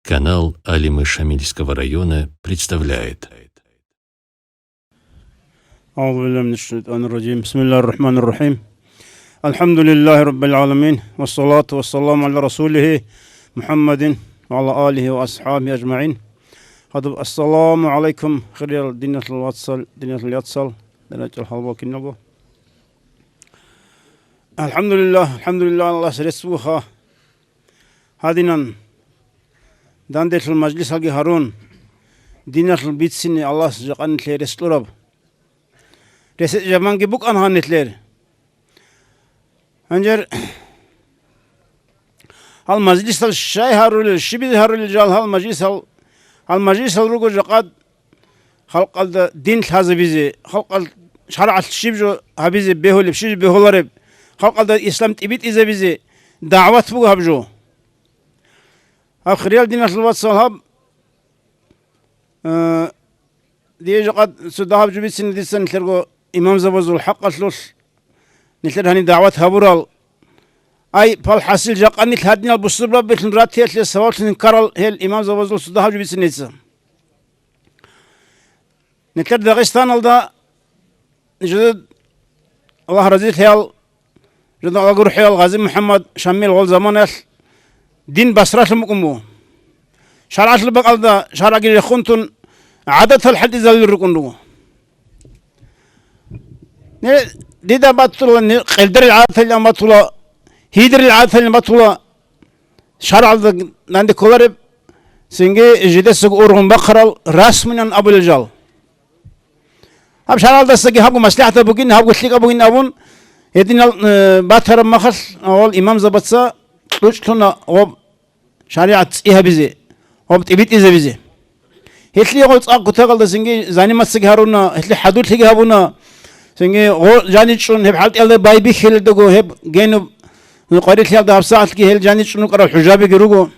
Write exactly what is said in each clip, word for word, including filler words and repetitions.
Канал Алимы Шамильского района представляет. أعوذ بالله من الشيطان الرجيم. بسم الله الرحمن الرحيم. الحمد لله رب العالمين. والصلاة والسلام على رسوله محمد وعلى آله وأصحابه أجمعين. Гьадаб, ассаламу гӀалайкум, хириял диналъул вацал, диналъул яцал, дирачӀал гьалбал киналго. АлхӀамдулиллагь, алхӀамдулиллагь, Аллагьас рес бугоха. Гьадинан данделъул мажлисалги гьарун, диналъул бицине Аллагьас жакъа нилъее рес кьураб. Рес-, жаманги букӀана гьанилъер. Гьанжер гьал мажлисал щай гьарулел, щибизе гьарулел жал гьал мажлисал, гьал мажлисал руго жакъа халкъалда дин лъазабизе, халкъалъ шаргӀалъ щиб жо гьабизе бегьулеб, щиб жо бегьулареб, халкъалда ислам тӀибитӀизабизе дагӀват буго гьаб жо. Гьаб хириял диналъул вацал гьаб, э, дие жакъа цо дагьаб жо бицине дица нилъерго имамзабазул хӀакъалъулъ, нилъер гьаниб дагӀват гьабурал, ай, пал хӀасил жакъа нилъ гьадинал бусурбабилъун ратиялъе саваблъун ккарал гьел имамзабазул цо дагьаб жо бицине дица. Нилъер Дагъистаналда жидер, Аллагь разилъаял, жидер Аллагь гурхӀиял Гъази МухӀаммад Шамил гъол заманаялъ дин Басралъун букӀун буго. ШаргӀалъул бакӀалда шаргӀги рехун тун, гӀадатал хӀалтӀизабулел рукӀун руго. Не дида батула, не къелдерил гӀадаталин батула, гьидерил гӀадаталин батула. ШаргӀалда данде кколареб, цинги жидесаго ургъун бахъарал расмунан абулел жал. Гьаб шаргӀалдасаги гьабго маслихӀатаб бугин, гьабго лъикӀаб бугин абун, гьединал, э, батараб махалъ, гьал имамзабаца кьучӀлъуна гъоб шаригӀат цӀи гьабизе, гъоб тӀибитӀизабизе. Гьелъие гъол цӀакъ кутакалда цинги заниматсаги гьаруна, гьелъие хӀадурлъиги гьабуна. Цинги гъо-, жаничӀун гьеб хӀалтӀиялда байбихьилелдаго гьеб генуб къварилъиялда гьабсагӀатги гьел жаничӀун рукӀарал хӀужабиги руго.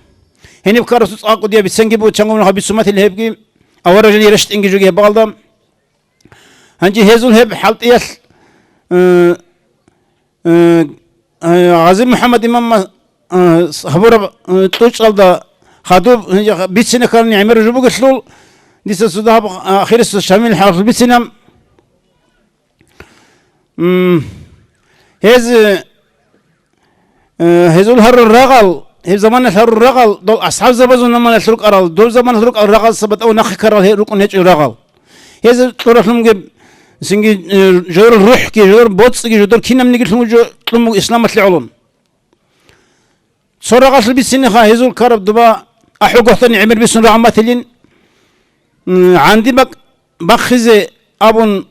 Гьениб ккарасул цӀакъ кӀудияб бицанги буго, чанго мунагьал бицуматил гьебги, авараг жал рещтӀинги жоги гьеб бакӀалда. Гьанже гьезул гьеб хӀалтӀиялъ, э, Э, э, Гъази МухӀаммад имамас, э, с-, гьабураб, э, кьучӀалда хадуб, э, бицине ккарани гӀемер жо бугелъул, дица цо дагьаб, э, ахирисда Шамил хӀалалъул бицина. М, гьез, э, э, гьезул гьарурал рагъал, гьеб заманалъ гьарурал рагъал, дол асхӀабзабазул заманалъ рукӀарал, доб заманалъ рукӀарал рагъалдаса батӀав нахъе ккарал гье-, рукӀун гьечӀо рагъал. Гьез кьуралъунги, цинги, э, жодор рухӀги, жодор боцӀиги, жодор кинабниги лъун жо кьун буго исламалъе гӀоло. Цо рагъалъул бициниха гьезул ккараб доба ахӀулгохӀдани гӀемер бицун рагӀун батилин, м, гӀанди бакӀ бахъизе абун,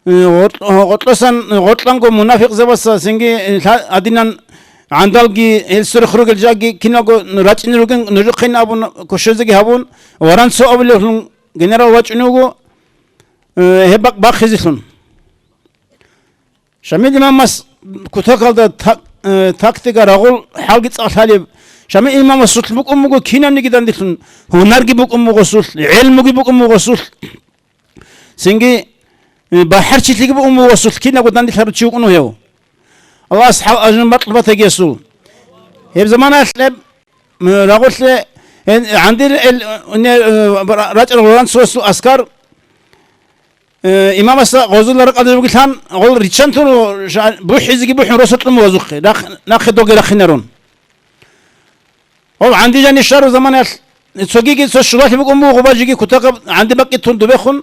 э, гъоркь-, гъоркьосан, гъоркьанго мунафикъзабаса цинги, э, лъа-, гьадинан гӀандалги, гьел сверухъ ругел жаги киналго рачӀине ругин нужехъин абун, кошезеги гьабун, Воронцов абулевлъун генерал вачӀунев вуго, э, гьеб бакӀ бахъизелъун. Шамил имамас кутакалда та-, э, тактика, рагъул хӀалги цӀакъ лъалеб. Шамил имамасулъ букӀун буго кинабниги данделъун, гьунарги букӀун буго гъосулъ, гӀелмуги букӀун буго гъосулъ. Цинги, э, бахӀарчилъиги букӀун буго гъосулъ, кинабго данделъарав чи вукӀун вугев. Аллагьас хӀал ажру бакьулъ батагиясул. Гьеб заманалъ гьеб, м, рагъулъе, э, гӀандир эл, э, не, э, ра-, рачӀарал Воронцовасул аскар, э, имамасда гъозул ракӀалда ругелъан, гъол риччан тун ша-, бухӀизеги бухӀун росулъ кьун вазухъе, рахъ-, нахъе доге рахъинарун. Гъов гӀанди жанив щвараб заманаялъ, цогиги цо щулалъи букӀун буго, гъоба жиги кутакаб гӀанди бакӀги тун дубехун,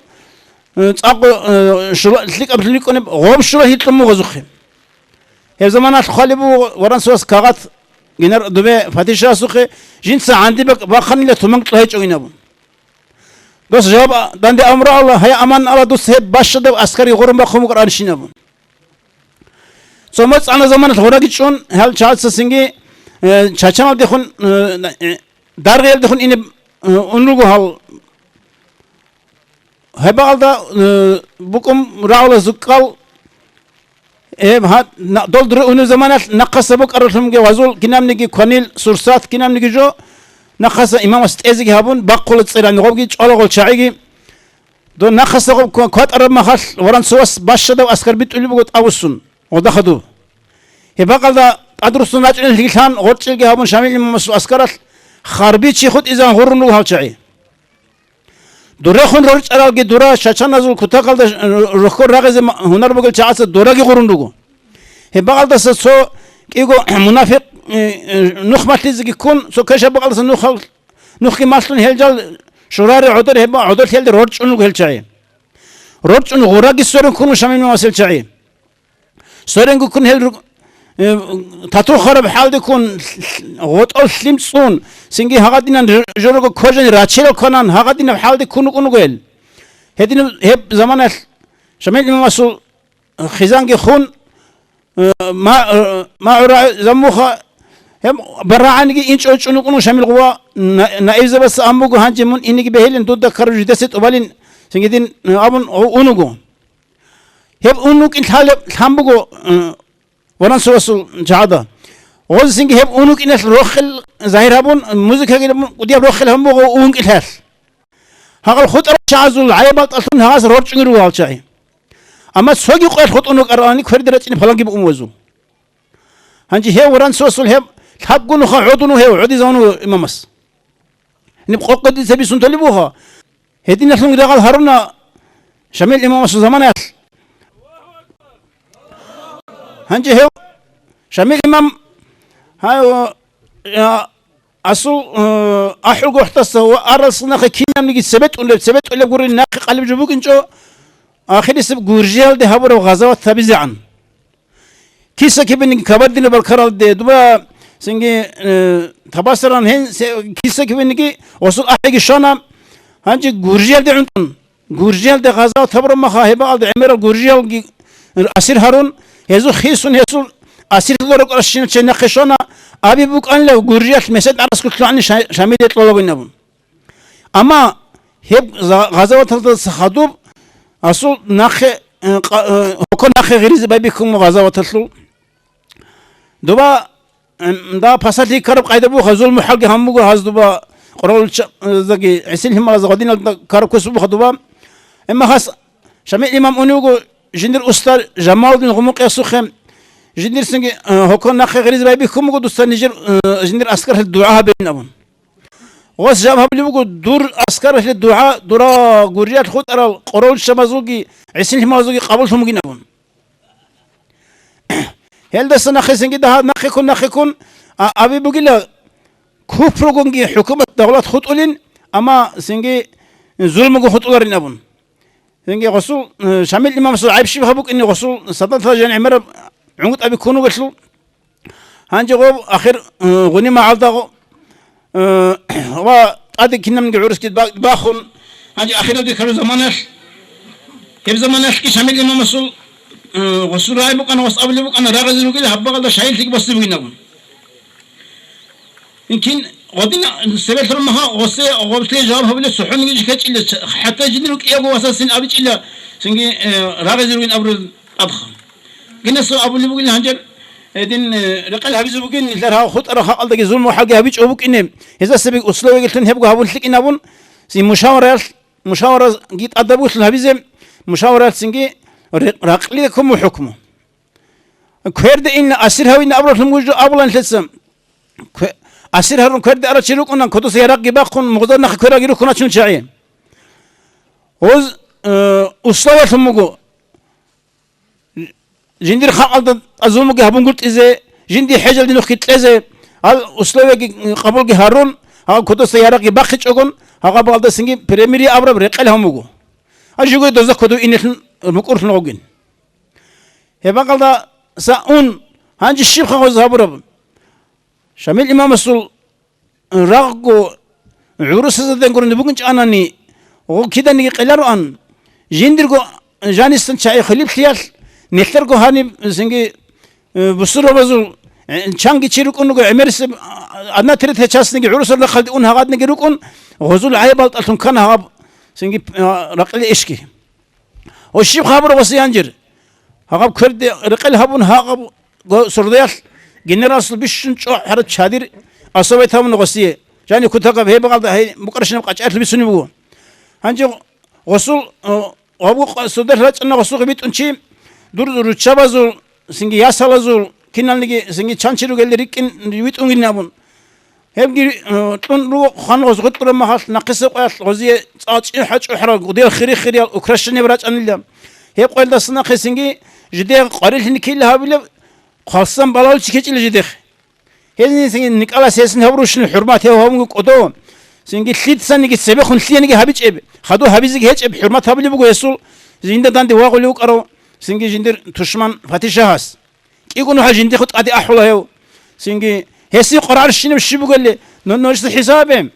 э, цӀакъго, э, щула-, лъикӀаб лъикӀунеб гъоб щулалъи кьун буго вазухъе. Гьеб заманалъ хъвалеб буго Воронцовас кагъат генер-, дубе патишасухъе, жинца гӀанди бак-, бахъанила туман кьогьечӀогин абун. Дос жаваб данде амру Аллагь, гьай аман Аллагь, дус гьеб бащадав аскари гъурун бахъун букӀаранщин абун. Цо моцӀ гӀана заманалъ гъураги чӀун, гьал чагӀаца цинги, э, чачаналдехун, э, э, даргъиялдехун ине, э, ун руго гьал. Гьебаалда, э, букӀун рагӀула зуккал, Э, гьа, на-, дол дуре унеб заманалъ нахъаса букӀаралъунги вазул кинабниги кванил сурсат кинабниги жо, нахъаса имамас тӀезеги гьабун, бахъула цӀерани гъобги чӀвалагъул чагӀиги. Дол нахъаса гъоб ква-, кватӀараб махалъ Воронцовас бащадав аскар битӀулеб буго тӀабуссун, гъода хадуб. Гьеб бакӀалда тӀадруссун рачӀунеллъиги лъан, гъоркьилги гьабун Шамил имамасул аскаралъ харбичи хутӀизан гъуррун руго гьал чагӀи. Дурехун рорчӀаралги дура шачаназул кутакалда рохьор рагъизе ма-, гьунар бугел чагӀаца дураги гъуррун руго. Гьеб бакӀалдаса цо кӀиго мунафикъ, э, э, нух малъизеги ккун, цо квешаб бакӀалдаса нухал-, нухги малъун гьел жал шурари гӀодор гьеб гӀодорлъиялде рорчӀун руго гьел чагӀи. РорчӀун гъураги сверун ккун Шамил имамас гьел чагӀи. Сверун ккун гьел ру-, э, тату хараб хӀалде ккун, гъотӀол лъим цӀун, цинги гьагъадинан жо-, жорого кожани рачел кванан, гьагъадинаб хӀалде ккун рукӀун руго гьел. Гьединаб гьеб заманалъ Шамил имамасул хизанги хун, э, ма-, э, магӀура замуха, гьеб барагӀаниги инчӀо чӀун вукӀун Шамил гъува, на-, наибзабаца ан буго, гьанже мун инеги бегьилин, дуда ккараб жидесе тӀубалин, цинги дин, э, абун гъов ун вуго. Гьеб ун вукӀин лъалеб-, лъан буго, э, Варансурасул жагьада. Гъозисинги гьеб ун вукӀиналъ рохел загьир гьабун, музыкаги гьабун, кӀудияб рохел гьабун буго ун вукӀиналъ. Гьагъал хутӀарал чагӀазул гӀайиб балтӀалъун гьагъас рорчӀунги руго гьал чагӀи. Амма цоги къоялъ хутӀун вукӀароани кверде рачӀине палаги букӀун вазул. Гьанже гьев Варансурасул гьеб лъабго нуха гӀодун гьев гӀодизавун имамас. Гьаниб къокъ дица бицун толеб буго. Гьединалъун рагъал гьаруна Шамил имамасул заманаялъ. Гьанже гьев Шамил имам, гьав, я, асул, э, ахӀулгохӀдаса ва аралсунахъе кинабниги цебетӀулеб, цебетӀулеб гурин нахъе къалеб жо букӀинчӀо, ахирисеб Гуржиялде гьабураб гъазават гьабизегӀан. Киса кибениги Кабардино-Балкаралде, дуба цинги, э, Табасаран гьен се-, киса кибениги гъосул ахӀиги щвана. Гьанже Гуржиялде гӀунтӀун. Гуржиялде гъазават гьабураб маха гьебаалда гӀемерал гуржиялги асир гьарун, гьезул хисун гьесул асирлъула рукӀаращинал чед нахъе щвана, аби букӀанила Гуржиялъ месед гӀараскул лъугӀани Ша-, Шамилде кьолагойин абун. Амма гьеб за-, гъазаваталдаса хадуб асул нахъе, э, къа-, э, гьокон нахъе гъиризе байбихьун ва гъазаваталъул. Дуба, м, да пасалъи ккараб къайда буха, зулму хӀалги гьан буго гьаз дуба, къоролча-, э, заги, гӀисил гьималаза гъадиналда ккараб квес буха дуба. Амма хас Шамил имам унев вуго жиндир устар Жамалудин Гъумукъясухъе, жиндирсинги, э, гьокон нахъе гъиризе байбихьун буго дуца нижер, э, жиндир аскаралъе дугӀа гьабейин абун. Гъос жаваб гьабулеб буго, дур аскаралъе дугӀа дура гурриялъ хутӀарал къоролчабазулги гӀисинлъималазулги къабуллъун бугин абун. Гьелдаса нахъе цинги дагьа нахъеккун, нахъеккун, а, аби бугила, купругунги хӀукумат, давлат хутӀулин, амма цинги зулмуго хутӀуларин абун. Цинги гъосул, э, Шамил имамасул гӀайиб щиб гьаб букӀине, гъосул Садатла жан гӀемераб гӀунгутӀаби ккун вугелъул, гьанже гъоб ахир, э, гъуни магӀалда гъо-, э, ва тӀаде кинабниги гӀурусги ба-, бахун, гьанже ахиралде ккараб заманалъ, гьеб заманалъги Шамил имамасул, э, гъосул рагӀи букӀана, гъос абулеб букӀана, рагъизе ругел гьаб багъалда шагьидлъиги босизе бугин абун. Кин гъодин себелъун магьа гъосе гъорлъе жаваб гьабулеб цохӀониги жо ккечӀила, хӀатта жиндир рукӀиябго васасин абичӀила, цинги, э, рагъизе ругин абураб абха. Гинасул абулеб бугин гьанжер, э, дин, э, рекъел гьабизе бугин, нилъер гьав хутӀарал халкъалдаги зулму хӀалги гьабичӀо букӀине, гьезасаби условиялъун гьебго гьабун лъикӀин абун, цин мушавараялъ, мушавараги тӀадаб бугелъул гьабизе, мушавараялъ цинги ре-, ракълида ккун бу хӀукму. Кверде инна, асир гьавинна абуралъун гужу абулан лъеца. Кве-, асир гьарун кверде арав чи рукӀуна, кодоса ярагъги бахъун, мугъзар нахъе квералги рухьуначун чагӀи. Гъоз, э, условиялъун буго. Жиндир халкъалда тӀазул буги гьабунгутӀизе, жинди хӀежалде нухги кьезе, гьал условияги къабулги гьарун, гьал кодоса ярагъги бахъичӀогон, гьагъаб балдасинги перемирие абураб рекъел гьабун буго. А жугой доза кодов инелъун мукӀурлъун гъогин. Гьеб бакъалда са ун, гьанже щиб хагъуз гьабураб? Шамил имамасул рагъго гӀурусазаден гурони бугин чӀанани, гъо киданиги къелароан, жиндирго жанисан чагӀи хилиплъиялъ, нилъерго гьаниб цинги, э, бусурабазул, э, чанги чи рукӀун руго гӀемерисеб, а, одна третья частниги гӀурусал рахъалде ун гьагъадниги рукӀун, гъозул гӀайиб балтӀалъун ккана гьаб цинги, а, ракъиле ишги. О, щиб хабар гъосе янжир? Гьагъаб кверде рекъел гьабун, гьагъаб го-, сордоялъ генераласул бищун чӀухӀараб чадир асабай тавун гъосие. Жани кутакаб гьеб бакъалда гьей мукӀарщинаб къачӀаялъ бицунеб буго. Гьанже гъосул, о, гъабго къа-, сордоялъ рачӀана гъосухъе битӀун чи, дур руччабазул, цинги ясалазул, киналниги цинги чанчи ругелде рикӀкӀин витӀунгин абун. Гьебги, э, кьун руго ханго гъутӀраб махалъ, нахъисеб къоялъ гъозие цӀа чӀи хӀачӀухӀарал, гъудиял хири-хириял украшенияб рачӀанила. Гьеб къоялдаса нахъисинги жидее къварилъи ккела гьабилеб, хъвалсан балагьулчи ккечӀила жидехъе. Гьезин цинги никӀалас гьесин гьабурущин хӀурмат гьев гьавунго кӀодо. Цинги лъицаниги цебехун лъиениги гьабичӀеб, хадур гьабизеги гьечӀеб, хӀурмат гьабулеб буго гьесул жинда данде вагъулев вукӀарав цинги жиндир тушман Фатишагьас. КӀиго нухалъ жиндихъе тӀаде ахӀула гьев. Цинги гьесие къваригӀарщинаб щиб бугелли, но-, нужеца хӀисабе.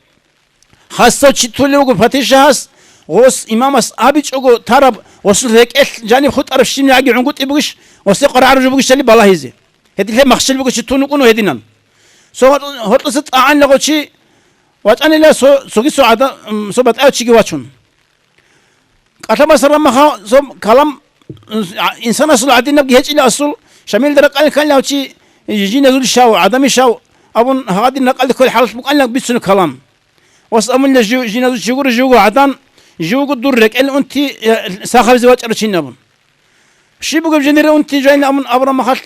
Хасав чи тулев вуго Фатишагьас, гъос имамас абичӀого тараб, гъосул рекӀелъ жаниб хутӀараб щибниги гӀунгутӀи бугищ, гъосие къваригӀараб жо бугищали балагьизе. Гьединлъи махщел буго чи тун вукӀуна гьединан. Цо гьоркьо-, гьоркьоса тӀагӀанила гъо чи вачӀанила, цо, цоги цо гӀада-, м, цо батӀияв чиги вачун. КӀалъа басараб махал цо калам, а, инсанасул гӀадинабги гьечӀила асул, Шамилда ракӀалде кканила гьав чи, жиназул щав, гӀадами щав абун, гьадин ракӀалде кколел хӀалалъ букӀанила бицунеб калам. Вас абунила жив, жиназул чи гуро, живго гӀадан, живго дур рекӀел унти, э, сахабизе вачӀарав чин абун. Щиб бугеб жиндир унти жайна абун абураб махалъ,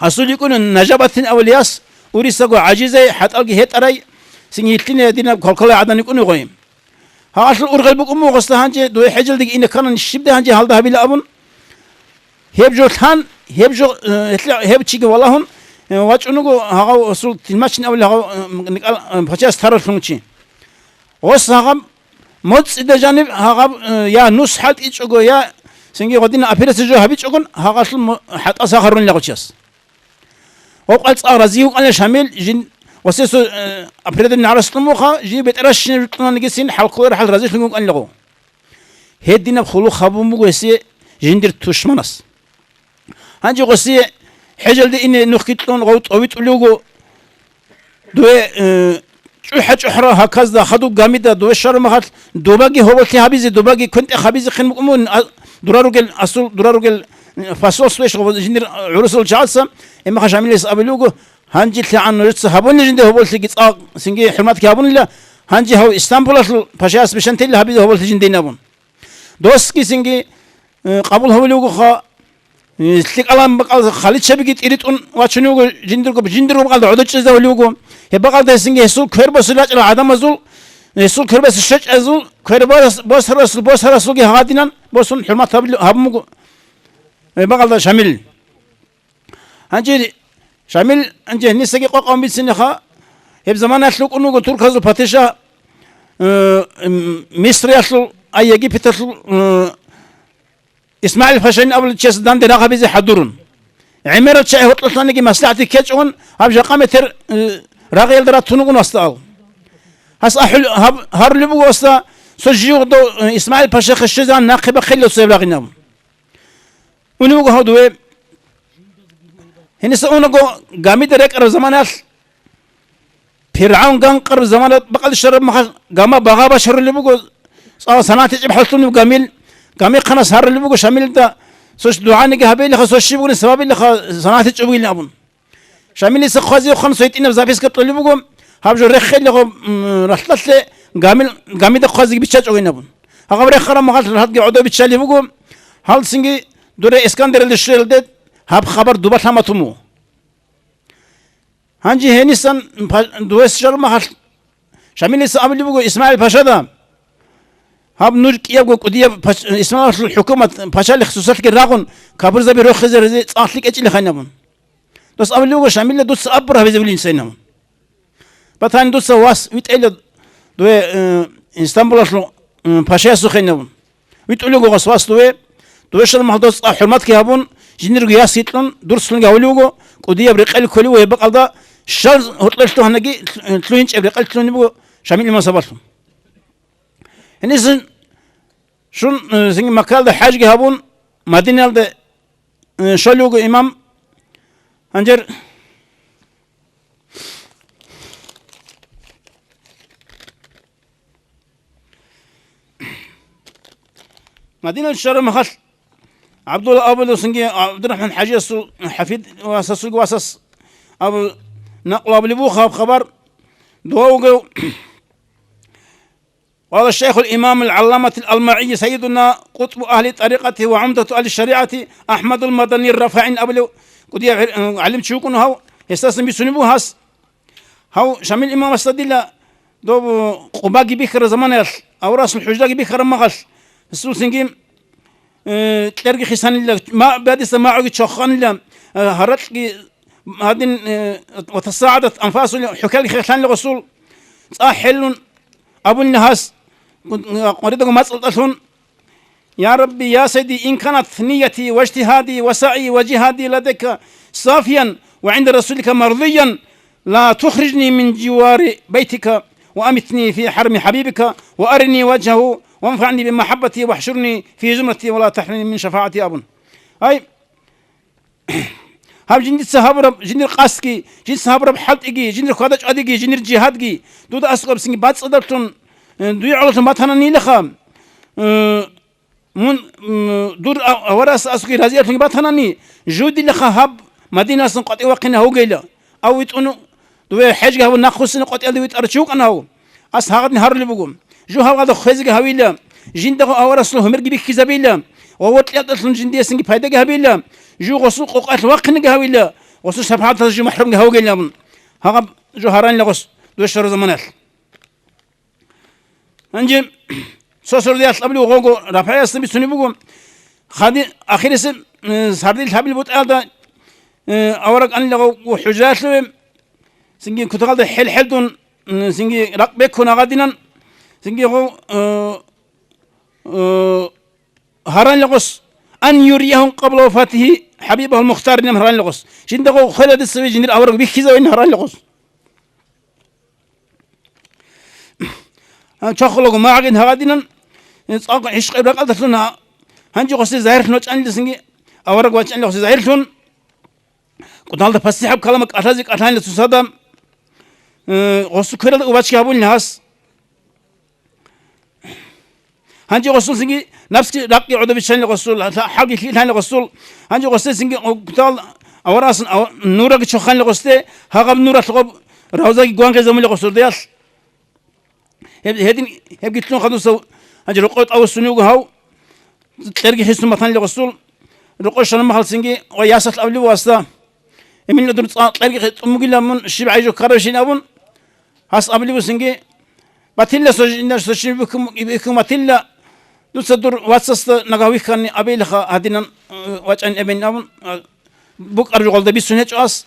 гьасул йикӀуна Нажабатин авлияс, урисаго гӀажизай, хӀатӀалги гьетӀарай, цинги гьилъине гьединаб квалквалай гӀадан йикӀуна гъой. Гьалъул ургъел букӀун буго гъосда гьанже, дуе хӀежалдеги ине кканани щибдай гьанже гьалда гьабила абун. Гьеб жо лъан, гьеб жо, э, гьелъа-, гьеб чиги валагьун, э, вачӀун вуго гьагъав гъосул Тилмачин авлияс гьав, э, никӀал, э, пачаяс таралъун чи. Гъос гьагъаб моцӀида жаниб гьагъаб, э, я нус хӀалтӀичӀого, я цинги гъодина операция жо гьабичӀогон, гьагъалъул мо-, хӀатӀа сахарунила гъочас. Гъокъал цӀа разиги вукӀанила Шамил, жин васесо, э, операция гӀарас кьун вуха, жин бетӀеращинаб жо кьунаниги син хӀалкколар хӀал разилъун вукӀанила гъо. Гьединаб хъулухъ гьабун буго гьесие жиндир тушманас. Гьанже гъосие хӀежалде ине нухги кьун гъов тӀовитӀулев вуго. Дуе, э, чӀухӀа-чӀухӀара гьаказда, хадуб гамида, дуе щвараб махалъ, добаги гьоболлъи гьабизе, добаги квен-тӀех гьабизехъин букӀун бугин, а, дура ругел, асул дура ругел, э, посольствоялъ жиндир, э, гӀурусал чагӀаца, гьеб махалъ Шамилас абулев вуго, гьанжелъагӀан нужеца гьабуни жинде гьоболлъиги цӀакъ, цинги хӀурматги гьабунила, гьанже гьав Истамбулалъул пашаяс бищанте гьабизе гьоболлъи жиндейин абун. Досги цинги, э, къабул гьавулев вугоха, э, лъикӀалан бакӀал халичабиги тӀиритӀун вачунев вуго жиндирго, жиндирго бакӀалда гӀодор чӀезавулев вуго. Гьеб бакӀалда гьесинги гьесул квер босулел рачӀарал гӀадамазул, гьесул квер босулел щвечӀазул, квер бос-, босарасул, босарасулги гьагъадинан босун хӀурмат гьабулев-, гьабун буго, э, бакӀалда Шамил. Гьанже Шамил, гьанже гьенисаги къвакъ гьабун бицинеха, гьеб заманаялъ вукӀун вуго турказул патиша, э, м, Мисриялъул, ай, Египеталъул, э, ИсмагӀил пашайин абулев чиясда данде рагъ гьабизе хӀадурун. ГӀемерал чагӀи гьоркьолъаниги маслахӀат ккечӀогун, гьаб жакъа метер, э, рагъиялда ратун вугун васда ал. Гьас ахӀул-, гьаб-, гьарулеб буго васда, цо жив дов, э, ИсмагӀил пашахъе щвезегӀан нахъе бахъейилан цо гьеб рагъинаб. Унев вуго гьав дуе. Гьениса унаго гамида рекӀараб заманаялъ, ПиргӀавн ганкъараб замана бакӀалде щвараб махалъ, гама багъа башарулеб буго, цӀала санагӀат гьечӀеб хӀаллъунеб гамил, гамихъанас гьарулеб буго Шамилда, цо дугӀаниги гьабеилаха, цо щиб бугони сабабилаха санагӀат гьечӀеб бугилан абун. Шамилица хъвазе вахъун цо гьитӀинаб записка кьолеб буго, гьаб жо реххелаго, м, ралъдалъе гамил-, гамида хъвазеги биччачӀогин абун. Гьагъаб рехараб махалъ рагьадги гӀодов биччалеб буго, гьалцинги дуре Искандералде щвелалде гьаб хабар дуба лъаматун буго. Гьанже гьенисан па-, дугьес щвараб махалъ, Шамилица абулеб буго ИсмагӀил пашада, гьаб нуж кӀиябго кӀудияб пач-, ИсмагӀилалъул хӀукумат пачалихъ сусалъги рагъун, капурзаби рохизаризе цӀакълъи кӀечӀилахъин абун. Дос абулеб буго, Шамилда дуца абур гьабизабулин сайин абун. Батани дуца вас витӀейла дуе, э, Истамбулалъул, э, пашаясухъин абун. ВитӀулего гъас вас дуе, дуе щвараб махалъ дос цӀа хӀурматги гьабун, жиндирго ясги кьун, дурцлъунги гьавулев вуго, кӀудияб рекъел кколев вуго гьеб бакӀалда, щал гьоркьор лъугьанаги лъу-, лъугьинчӀеб рекъел лъугьунеб буго Шамил имам сабаблъун. Гьенисан щун, э, цинги Маккаялда хӀажги гьабун, Мадинаялда, э, щолев вуго имам. Гьанжер Мадиналъ щвараб махалъ, ГӀабдулла абулесунги ГӀабдурахӀман хӀажиясул хӀафид ва асасулги васас абу-, накълу абулеб буго гьаб хабар. Дова вугев, قال الشيخ الإمام العلامة الألمعي سيدنا قطب أهل الطريقة وعمدة أهل الشريعة أحمد المدني الرفاعي абулев кӀудияб гӀи-, гӀалимчи вукӀун гьав, гьесдасан бицунеб буго гьас. Гьав Шамил имамасда дила доб Къубаги бихьараб заманаялъ, аварасул хӀуждаги бихьараб мехалъ, гьесул цинги, э, кьерги хисанила, ма-, бадиса магӀуги чоханила, э, гьаракьги гьадин, э, ва тасагӀадат анфасул хӀукалги хехлъанила гъосул, цӀа хӀеллъун абунила гьас, къваридаго мацӀалдалъун, يا ربي، يا سيدي، إن كانت نيتي واجتهادي وسعي وجهادي لديك صافيا وعند رسولك مرضيا، لا تخرجني من جوار بيتك وأمتني في حرم حبيبك وأرني وجهه وانفعني بمحبته واحشرني في زمرته ولا تحرمني من شفاعته абун. Ай, гьаб жиндица гьабураб, жиндир къасдги, жиндица гьабураб хӀалтӀиги, жиндир хьвада-чӀвадиги, жиндир жигьадги, дуда аскӀоб цинги бацӀцӀадалъун, э, дуе гӀололъун батананилаха, э, мун, м, дур а-, аварас аскӀой разиялъунги батанани, жудилаха гьаб Мадинасан къватӀив вахъине гьавгейла, ав витӀун, дуве хӀежги гьабун нахъвуссине къватӀиялде витӀарав чи вукӀана гьав. Ас гьагъадин гьарулеб буго. Жу гьавгъада хвезеги гьавила, жиндаго аварасул гьумерги бихьизабила, ва вокьиялдалъун жиндиясинги пайдаги гьабила, жу гъосул къокъалъ вахъинеги гьавила, гъосул шапагӀаталъ жу махӀрумги гьавгейилан абун. Гьагъаб жу гьаранила гъос, душараб заманалъ. Гьанже цо сордиялъ абулев гъого РапагӀиясда бицунеб буго, хади-, ахирисеб, э, сардил гьабил бутӀаялда, э, авараг анила гъо-, гъо хӀужаялъуве, цинги кутакалда хӀел-хӀелдун, м, цинги ракъ беккун гьагъадинан, цинги гъо, э, э, гьаранила гъос, أن يريه قبل وفاته حبيبه المختار нем гьаранила гъос. Жинда гъо хвела дица ве жиндир авараг бихьизавин гьаранила гъос. А, чохолаго магӀгин гьагъадинан, э, цӀакъ гӀишкъи ракӀалдалъун, а, гьанже гъосе загьирлъун вачӀаниласинги, авараг вачӀанила гъосе загьирлъун, кӀудалда пасихӀаб каламал кӀалъазе кӀалъанила цусада, э, гъосул квералда убачги гьабулин гьас. Гьанже гъосулсинги напсги ракъги гӀодобиччанила гъосул, хӀалги лъикӀлъанила гъосул. Гьанже гъосесинги кутал аварасан ава-, нураги чоханила гъосде, гьагъаб нуралъ гъоб равзаги гвангъизабула гъосулдаялъ. Гьеб-, гьедин, гьебги лъун хадусав гьанже рокъов тӀавуссунев вуго гьав, кьерги хисун батанила гъосул, рокъов щвараб мехалцинги ва ясалъ абулев васда, Эминла дур цӀа-, кьерги хитӀун бугилан мун, щиб гӀайжу ккарабщин абун, гьас абулеб буссинги, батила цо жинда цо чи бихьун, бихьун батила, дуца дур вацасда нагагь вихьани абейилаха гьадинан, э, вачӀайин эбейин абун, а, букӀараб жугъалда бицун гьечӀо ас.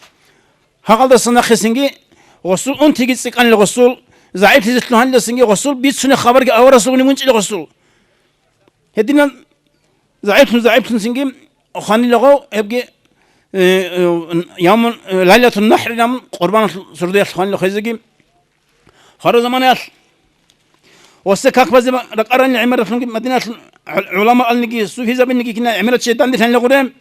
Гьагъалдаса нахъесинги гъосул унтиги цӀикӀкӀанила гъосул, загӀиплъизе лъугьаниласинги гъосул бицунеб хабарги аварасулгуни мунчӀила гъосул. Гьединан загӀиплъун-загӀиплъунцинги хванила гъов, гьебги, э, э, ямун, э, Лайлатун-Нахрилан къурбаналъул сордоялъ хванила хвезеги. Хвараб заманаялъ гъосде как базе ракӀарани гӀемералъунги Мадиналъул гӀу-, гӀуламаалниги, суфизабиниги кина гӀемерал чед данделъанила гъуре.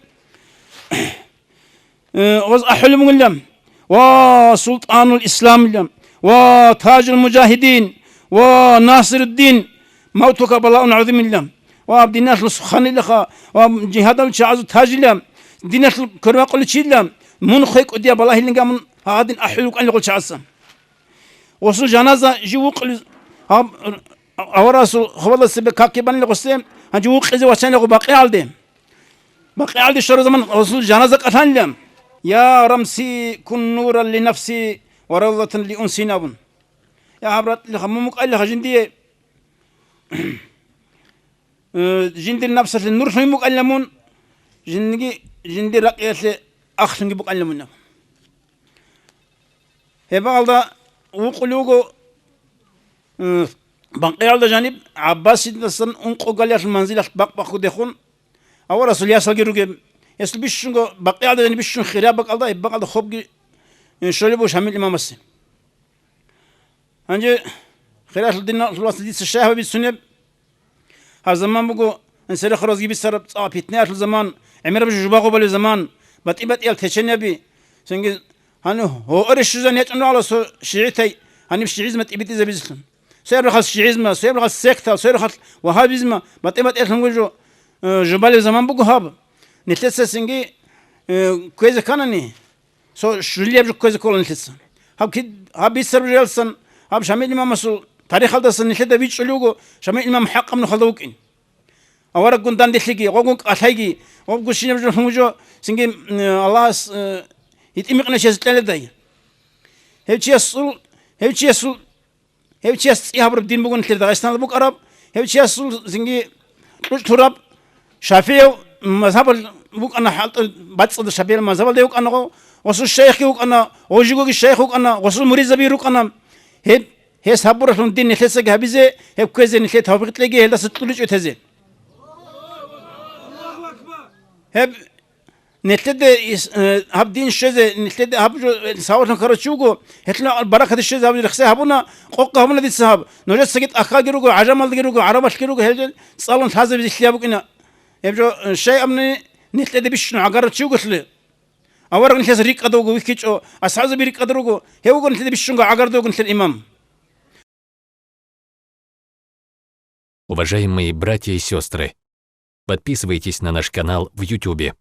Э, гъоз ахӀулеб бугилан: «Ва Султанул Исламилан, ва Тажул Мужагьидин, ва Насируддин, мавтука балаун гӀазимилан». Ва аб диналъул суханилаха, ва жигьадал чагӀазул тажила, диналъул квербакъулев чила, мун хвекӀудия балагьилинга мун гьагъадин ахӀул рукӀанила гъол чагӀаца. Гъосул жаназа жив вукъулев гьаб аварасул хваласебе какги банила гъосде, гьанже вукъизе вачанила гъо БакъигӀалде. БакъигӀалде щвараб заман гъосул жаназа кӀалъанила: «Я Рамси, кун нуран ли нафси ва равзатан ли унсин», – абун. Я гьаб ратӀлиха, мун мукӀайлаха жиндие, э, жиндир напсалъе нурлъун букӀайилан мун, жиндиги жиндир ракӀиялъе ахълъунги букӀайилан мун абун. Гьебмагьалда вукъулев вуго, м, БакъигӀалда жаниб ГӀаббасидасан ункъо галиялъул манзилалъ бакъ-бакъгудехун, аварасул ясалги ругеб, гьесул бищунго, БакъигӀалда жаниб бищун хираб бакӀалда, гьеб бакӀалда хобги, м, щолеб буго Шамил имамасе. Гьанже, хиралъул диналъул вацал, дица щай гьаб бицунеб? Гьаб заман буго, инсарихъ разги бицараб цӀа питнаялъул заман, гӀемераб жо жубагъо балеб заман, батӀи-батӀиял течениеби. Цинги гьанив гьоре щвезан ячӀун рагӀала цо шигӀитай, гьаниб шигӀизма тӀибитӀизабизелъун. Цояб рахъалъ шигӀизма, цояб рахъалъ секта, цояб рахъалъ вагьабизма, батӀи-батӀиялъун жо, э, жубалеб заман буго гьаб. Нилъеца цинги, э, кквезе кканани, цо щулияб жо кквезе ккола нилъеца. Гьаб кид-, гьаб бицараб жоялдасан, гьаб Шамил имамасул тарихалдасан нилъеда бичӀчӀулев вуго, Шамил имам хӀакъаб нухалда вукӀин. Авараггун данделъиги, гъогун кӀалъайги, гъобгун щинаб жо лъун вуго, цинги, м, Аллагьас, э, гьитӀинбикъунав чиясе кьеледай. Гьев чиясул, гьев чиясул, гьев чияс цӀи гьабураб дин буго нилъер Дагъистаналда букӀараб, гьев чиясул цинги кьучӀ тураб шафигӀияв мазгьабал букӀана, хӀалтӀа бацӀцӀадаб шафигӀиял мазгьабалда вукӀана, гъосул шайихги вукӀана, гъожигоги шайих вукӀана, гъосул муридзаби рукӀана. Гьеб, гьес гьабуралъун дин нилъецаги гьабизе, гьеб кквезе нилъее тавфикъ кьеги, гьелдаса кьуричӀо тезе. Гьеб нилъеде ис-, э, гьаб дин щвезе, нилъеде гьаб жо, э, савалъун ккарав чи вуго, гьелъул баракаталде щвезе гьаб рехсей гьабуна, къокъа гьабуна дица гьаб. Нужецаги тӀахьалги руго, гӀажамалдаги руго, гӀарабалъги руго, гьел цӀалун лъазабизе лъие букӀина. Гьеб жо, э, щай абуни, нилъеде бищун гӀагарав чи вуголъи. Авараг нилъеца рикӀкӀад вуго, вихьичӀо, асхӀабзаби рикӀкӀад руго, гьев вуго нилъеде бищунго гӀагарда вуго нилъер имам. Уважаемые братья и сестры, подписывайтесь на наш канал в Ютубе.